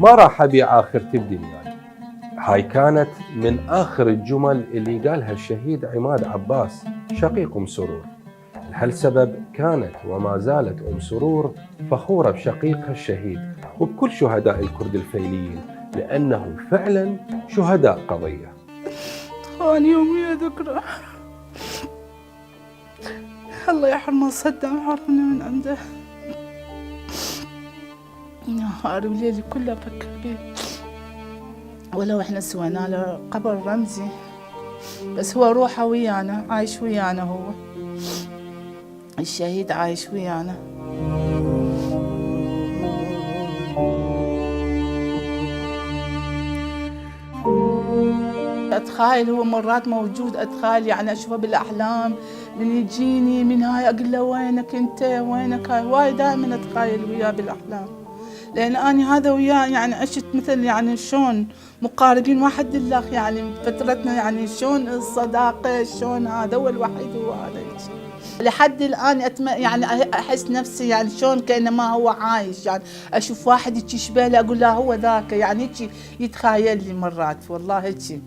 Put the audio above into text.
ما راح أبيع آخرة الدنيا. هاي كانت من آخر الجمل اللي قالها الشهيد عماد عباس شقيق أم سرور. لهالسبب كانت وما زالت أم سرور فخورة بشقيقها الشهيد وبكل شهداء الكرد الفيليين، لأنه فعلا شهداء قضية. خواني يومي ذكرى، الله يحرمه صدام حرمنا من عنده. نهار وليلي كله أفكر بيه، ولو احنا سوينا له قبر رمزي بس هو روحه ويانا، عايش ويانا، هو الشهيد عايش ويانا. أتخيل هو مرات موجود، أتخيل يعني أشوفه بالأحلام من يجيني من هاي أقول له وينك أنت وينك هاي، وايد دائما أتخيل وياه بالأحلام، لأن أنا هذا وياه يعني عشت مثل يعني شلون مقاربين ما حد الله يعني فترتنا، يعني شلون الصداقة شلون هذا هو الوحيد، هو هذا الشيء لحد الآن يعني أحس نفسي يعني شلون كأنما هو عايش، يعني أشوف واحد يشبه له أقول له هو ذاك، يعني هيك يتخيل لي مرات والله هيك.